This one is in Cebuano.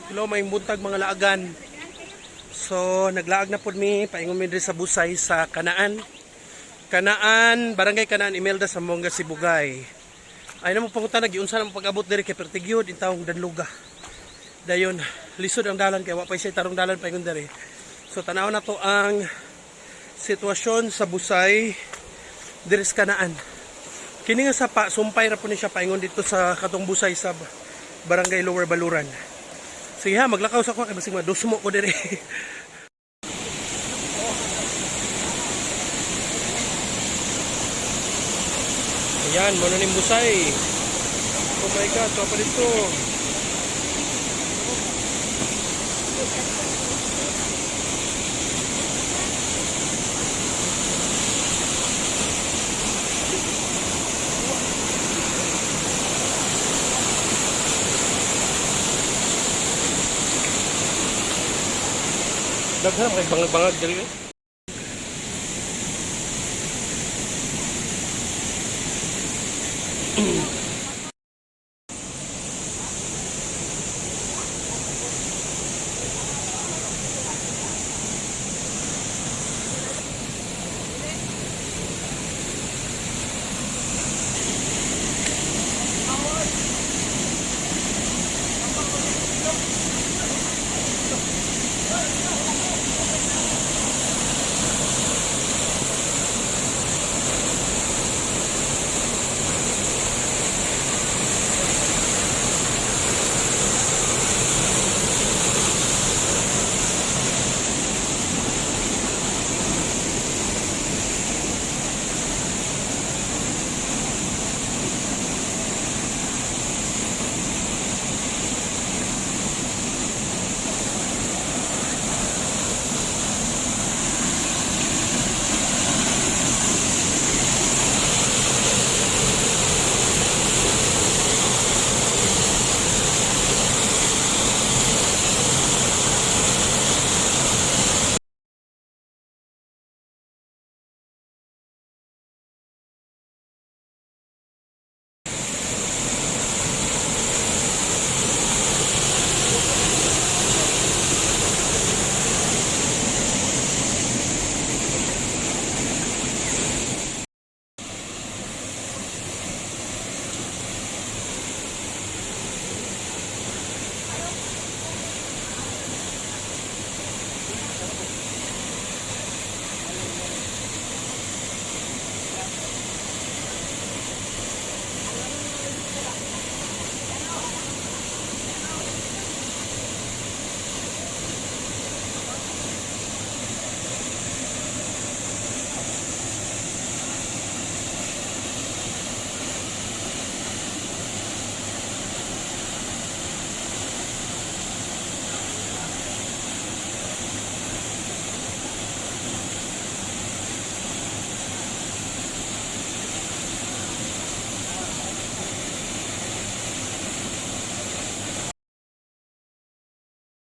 Hello, may buntag, mga laagan. So, naglaag na pod mi, paingon mi diri sa Busay sa Kanaan. Kanaan, Barangay Kanaan, Imelda, Zamboanga, Sibugay. Ay na mo pangutan, giunsa na mo pag-abot diri kay pertigyod in tawong danluga. Dayon, lisod ang dalan kay wa pa siya tarong dalan paingon diri. So tanaw na to ang sitwasyon sa Busay diri sa Kanaan. Kini nga sapa, sumpay ra po ni siya paingon dito sa katong Busay sa Barangay Lower Baluran. Sige ha, maglakaw sa ko kay basig madusmo ko diri. Ayan, mo na ning Busay. Oh my God, to pa dito. Daghan kay bangag-bangag diri, eh.